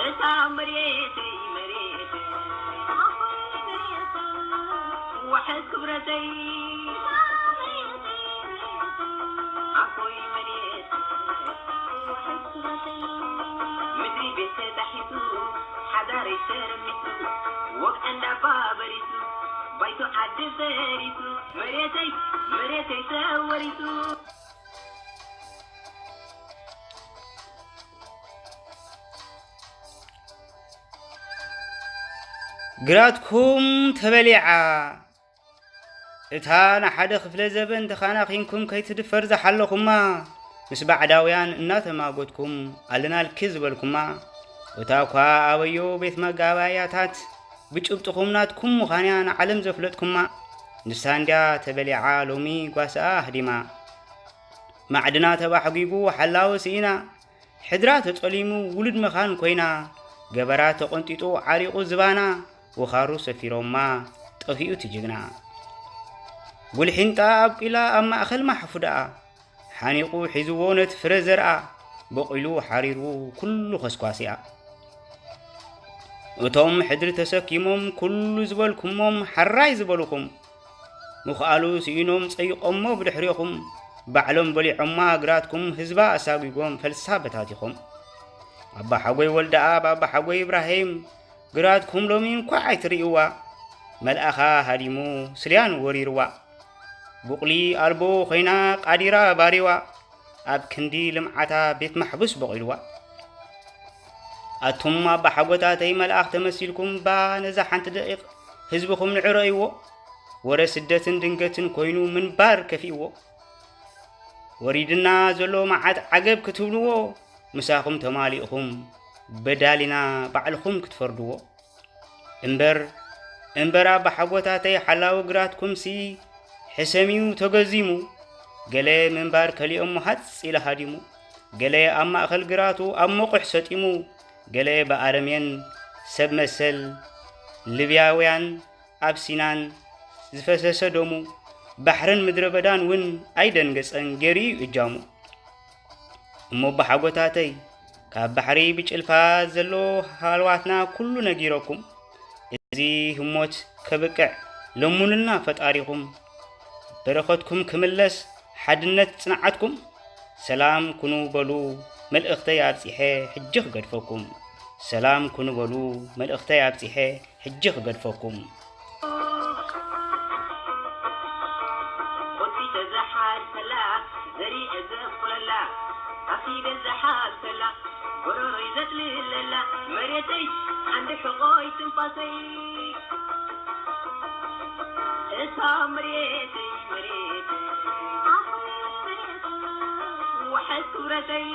እታ መሬተይ መሬተይ፣ ኣኾይ መሬተይ፣ ዋሕስ ክብረተይ፣ እታ መሬተይ መሬተይ፣ ኣኾይ መሬተይ፣ ዋሕስ ክብረተይ። ምድሪ ቤት ተታሒቱ፣ ሓዳረይ ተረሚሱ፣ ወግዐ እንዳባ በሪሱ፣ ባይቶ ዓዲ ፈሪሱ፣ መሬተይ መሬተይ ተወሪሱ። ግራትኩም ተበሊዓ። እታ ንሓደ ክፍለ ዘበን ተኻናኺንኩም ከይትድፈር ዝሓለኹማ፣ ምስ ባዕዳውያን እናተማጎትኩም ኣለናልኪ ዝበልኩማ፣ እታ እኳ ኣበዮ ቤት መጋባእያታት ብጭብጥኹም ናትኩም ምዃንያ ንዓለም ዘፍለጥኩማ፣ ንሳ እንድያ ተበሊዓ ሎሚ ጓስኣ ኣህዲማ። ማዕድና ተባሕጒጉ ሓላዊ ስኢና፣ ሕድራ ተጸሊሙ ውሉድ መኻን ኮይና፣ ገበራ ተቐንጢጡ ዓሪቑ ዝባና፣ ወኻሩ ሰፊሮማ ጠፊኡ እቲ ጅግና። ጉልሒንጣ ኣብቂላ ኣብ ማእከል ማሕፉ ደኣ፣ ሓኒቑ ሒዝዎ ነቲ ፍረ ዘርኣ፣ በቑሉ ሓሪሩ ኩሉ ኾስኳሲኣ። እቶም ሕድሪ ተሰኪሞም ኩሉ ዝበልኩሞም ሓራይ ዝበሉኹም፣ ምኽኣሉ ስኢኖም ጸይቖሞ ብድሕሬኹም፣ ባዕሎም በሊዖማ ግራትኩም ህዝባ ኣሳጒጎም ፈልሳ በታቲኾም። ኣባ ሓጎይ ወልደኣብ ኣባ ሓጎይ ኢብራሂም፣ ግራትኩም ሎሚ እንኳዕ ኣይትርእይዋ፣ መልኣኻ ሃዲሙ ስልያን ወሪርዋ። ቡቕሊ ኣልቦ ኮይና ቃዲራ ባሪዋ፣ ኣብ ክንዲ ልምዓታ ቤት ማሕቡስ በቒልዋ። ኣቱም ኣባ ሓጎታተይ መልኣኽ ተመሲልኩም እባ ነዛ ሓንቲ ደቂቕ ህዝብኹም ንዕረይዎ። ወረ ስደትን ድንገትን ኮይኑ ምንባር ከፊእዎ። ወሪድና ዘሎ መዓት ዓገብ ክትብልዎ፣ ምሳኹም ተማሊእኹም በዳሊና ባዕልኹም ክትፈርድዎ። እምበር፣ እምበር ኣባ ሓጎታተይ ሓላዊ ግራትኩምሲ ሕሰምዩ ተገዚሙ። ገለ ምንባር ከሊኦሞ ሃጽ ኢለ ሃዲሙ። ገለ ኣብ ማእከል ግራቱ ኣብ መቑሕ ሰጢሙ። ገለ ብኣረሜን ሰብ መሰል ሊብያውያን ኣብ ሲናን ዝፈሰሰ ደሙ፣ ባሕርን ምድረ በዳን እውን ኣይደንገጸን ገይሩ እዩ እጃሙ። እሞ ኣቦሓጎታተይ፣ ካብ ባሕሪ ብጭልፋ ዘሎ ሃልዋትና ኩሉ ነጊረኩም፣ እዚ ህሞት ከብቅዕ ለሙኑልና ፈጣሪኹም። በረኸትኩም ክምለስ ሓድነት ጽንዓትኩም፣ ሰላም ኩኑ በሉ መልእኽተይ ኣብጺሐ ሕጂ ክገድፈኩም። ሰላም ኩኑ በሉ መልእኽተይ ኣብጺሐ ሕጂ ክገድፈኩም። ቆጺተ ዝሓርሰላ፣ ዘሪዐ ዘኹለላ፣ ኣኺለ ዝሓርሰላ፣ ጎረሮይ ዘጽልለላ፣ መሬተይ ዓንዲ ሕቖይ ትንፋሰይ። እታ መሬተይ፣ መሬተይ፣ ዋሕስ ክብረተይ።